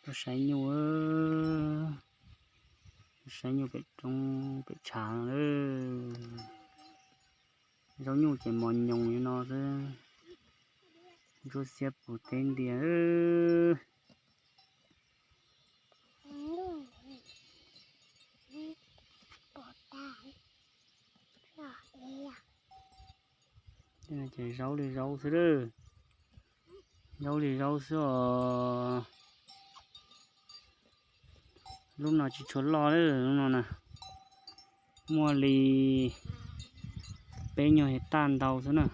Tuaj saib nyuj, saib nyuj pem roob pem tshav no. Zaub nyuj ces mos nyoos li no xwb, ntsuab xiab puv teb ntia. Ces zaub li zaub xwb, zaub li zaub xwb os. Lub no tsis tshua loj li lub no na, muaj li peb nyuag hais taj ntau xwb na.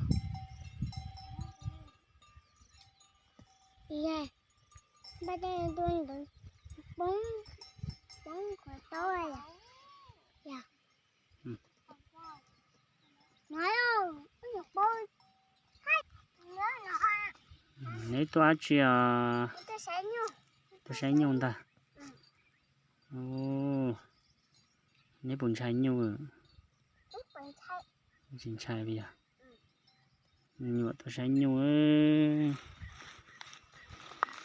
Neb tuaj dab tsi os? Tuaj saib nyuj ntag. Neb puas ntshai nyuj? Tsis ntshai li os. Me nyuam tuaj saib nyuj.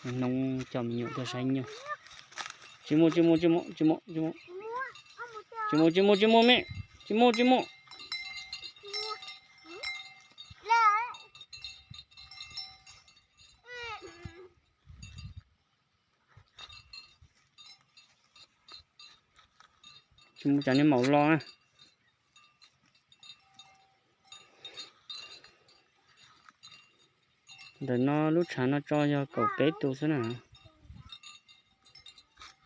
Hnub coj me nyuam tuaj saib nyuj. Tsis mus, tsis mus, tsis mus, tsis mus, tsis mus. Tsis mus, tsis mus, tsis mus me. Tsis mus, tsis mus. Tsis mus tsam nej maum los na. Ntawm no lub tshav no tso yog kaum peb tus xwb na.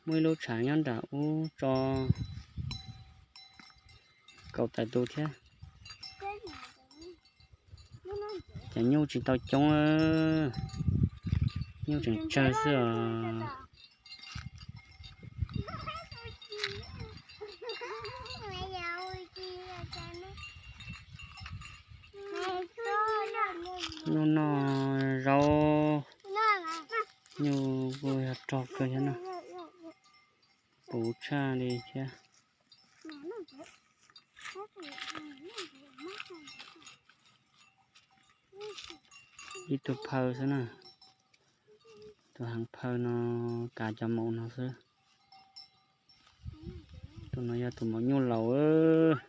Muaj ib lub tshav nyob nram ub tso kaum tawm tus thiab. Ces nyuj tsis tau coob, nyuj tseem tsawg xwb os. Hnub no zaub nyuj kuj yog rog kawg thiab na, puv tshaj li thiab. Ib tug phaw xwb na, tus heev phaw no kav cov maum no xwb. Tus no yog tus maum nyuj laus.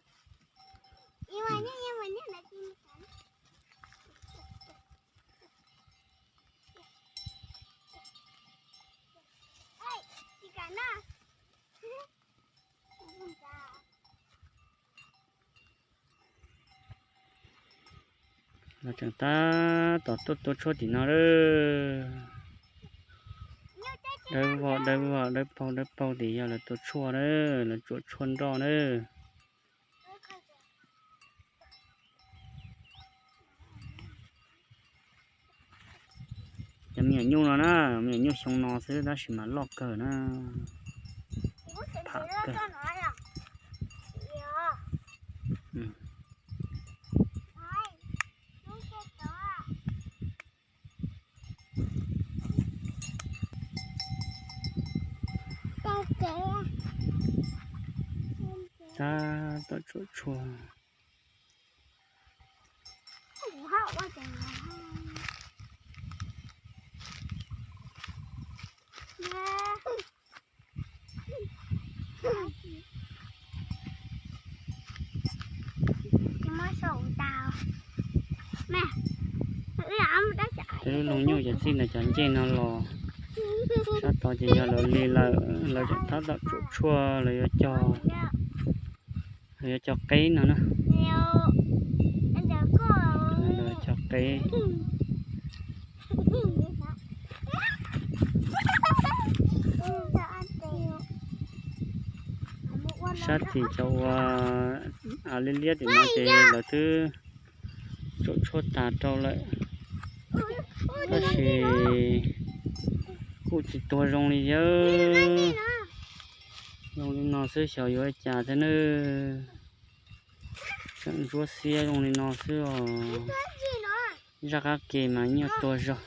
Lawv tseem tab tom tuaj tua tshuaj tim no lawm. Dawb vog dawb vog dawb paug dawb paug tim yog lawv tua tshuaj lawm, lawv tsuam tshuaj nroj lawm. Cov me nyuam nyuj no na, me nyuam nyuj xyoo no xwb tab sis mas loj kawg na. Tham kawg. Tab tom tsuam tshuaj. Twb lub nyuj cov txij ntawm cov ncej no los sab tod ces yog lawv li lawm, lawv tseem tab tom tsuam tshuaj, lawv yuav cog, lawv yuav cog qeb no na. Lawv cog qeb. Sab tim cov uas av liab liab tim no ces lawv twb tsuam tshuaj tas rau lawm, tab sis kuj tsis tuag zoo li yawg. Zoo li no xwb xyov yuav ua cas thiab nawb. Tseem ntsuab xiab zoo li no xwb os. Zaj qab ke mas nyuaj tuag zog,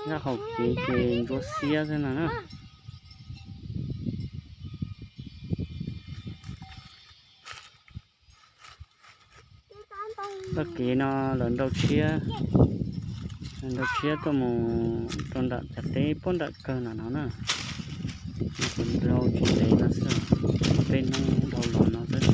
zaj qaum kev ces ntsuab xiab xwb no na. Txoj kev no lawv nrau tshiab, Nrau tshiab tuaj mus rau nram cov teb puag nram kawg nram no na. Kuv nrau tsis ntev no xwb, peb hnub dhau los no xwb.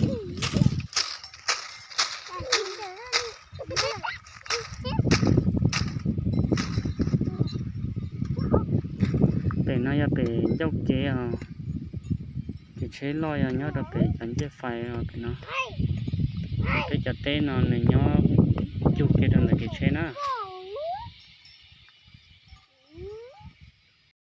Pem no yog pem ncauj kev os. Kev tsheb loj yog nyob rau pem cov ncej fais os pem no. Peb cov teb no nws nyob cug kiag rau ntawm kev tsheb na.